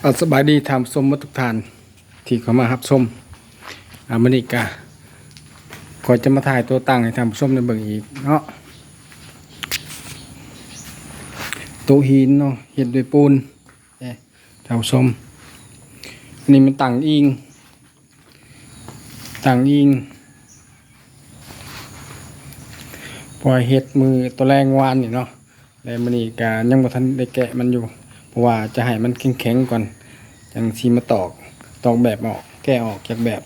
ອ່າ ສະບາຍດີທ່ານຜູ້ຊົມໝົດທຸກທ່ານທີ່ເຂົ້າມາຮັບຊົມ. ອ່າ ມື້ນີ້ກະຂ້ອຍຈະມາຖ່າຍໂຕະຕັ່ງໃຫ້ທ່ານຜູ້ຊົມໄດ້ເບິ່ງອີກເນາະ. ໂຕະຫີນເນາະ ເຮັດດ້ວຍປູນເດ້ທ່ານຜູ້ຊົມ. ອັນນີ້ແມ່ນຕັ່ງອີງ ຕັ່ງອີງ ເພາະວ່າເຮັດມື້ຕອນແລງວານນີ້ເນາະ ແລະ ມື້ນີ້ກະຍັງບໍ່ທັນໄດ້ແກະມັນຢູ່ ເພາະວ່າຈະໃຫ້ມັນແຂງໆກ່ອນ ຈັ່ງຊິມາຕອກ ຕອກແບບອອກ ແກະອອກຈາກແບບ.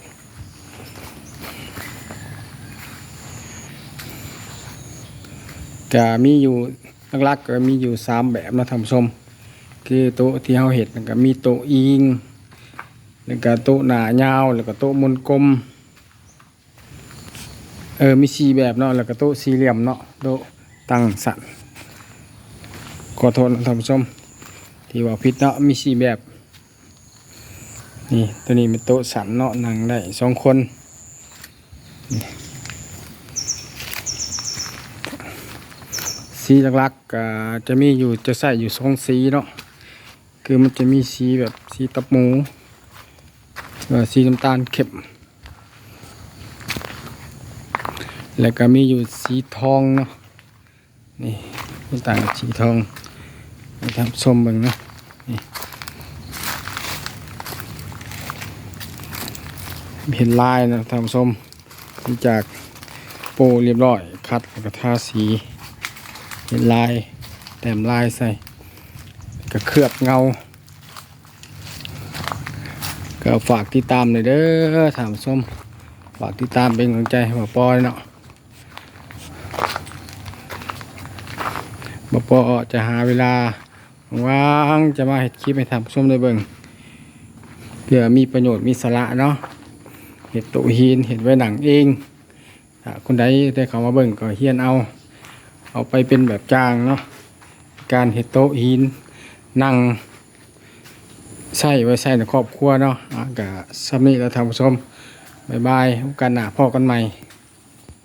ກະມີຢູ່ ຫຼັກໆ ກະມີຢູ່ສາມແບບເນາະທ່ານຜູ້ຊົມ ຄືໂຕະທີ່ເຮົາເຮັດນັ້ນກະມີໂຕະອີງ ແລ້ວກະໂຕະໜ້າຍາວ ແລ້ວກະໂຕະມົນກົມ ເອີ ມີສີ່ແບບເນາະ ແລ້ວກະໂຕະສີ່ຫຼ່ຽມເນາະ ໂຕະຕັ່ງສັ້ນ ຂໍໂທດນະທ່ານຜູ້ຊົມທີ່ເວົ້າຜິດເນາະ ມີສີ່ແບບ. ນີ້ ໂຕນີ້ແມ່ນໂຕະສັ້ນເນາະ ນັ່ງໄດ້ສອງຄົນ. ສີຫຼັກໆ ກະຈະມີຢູ່ ຈະໃຊ້ຢູ່ສອງສີເນາະ ຄືມັນຈະມີສີແບບສີຕັບໝູ ແລ້ວກະສີນ້ຳຕານເຂັ້ມ ແລ້ວກະມີຢູ່ສີທອງເນາະ. ນີ້ ມີຕັ່ງສີທອງ ໃຫ້ທ່ານຜູ້ຊົມເບິ່ງເນາະ. ນີ້ ເຮັດລາຍເນາະທ່ານຜູ້ຊົມ ຫຼັງຈາກໂປ້ຮຽບຮ້ອຍ ຂັດ ແລ້ວກະທາສີ ເຮັດລາຍ ແຕ້ມລາຍໃສ່ ກະເຄື່ອບເງົາ. ກະຝາກຕິດຕາມແດ່ເດີທ່ານຜູ້ຊົມ ຝາກຕິດຕາມເປັນກຳລັງໃຈໃຫ້ບ່າວປໍເນາະ. ບ່າວປໍຈະຫາເວລາວ່າງໆ ຈະມາເຮັດຄລິບໃຫ້ທ່ານຜູ້ຊົມໄດ້ເບິ່ງ ເພື່ອມີປະໂຫຍດ ມີສາລະເນາະ. ເຮັດໂຕະຫີນ ເຮັດໄວ້ນັ່ງເອງ. ຖ້າຄົນໃດໄດ້ເຂົ້າມາເບິ່ງກໍຮຽນເອົາ ເອົາໄປເປັນແບບຢ່າງເນາະ ການເຮັດໂຕະຫີນນັ່ງ ໃຊ້ໄວ້ໃຊ້ໃນຄອບຄົວເນາະ. ອາ ກະສ່ຳນີ້ແຫຼະທ່ານຜູ້ຊົມ ບາຍບາຍ ໂອກາດໜ້າພໍ້ກັນໃໝ່.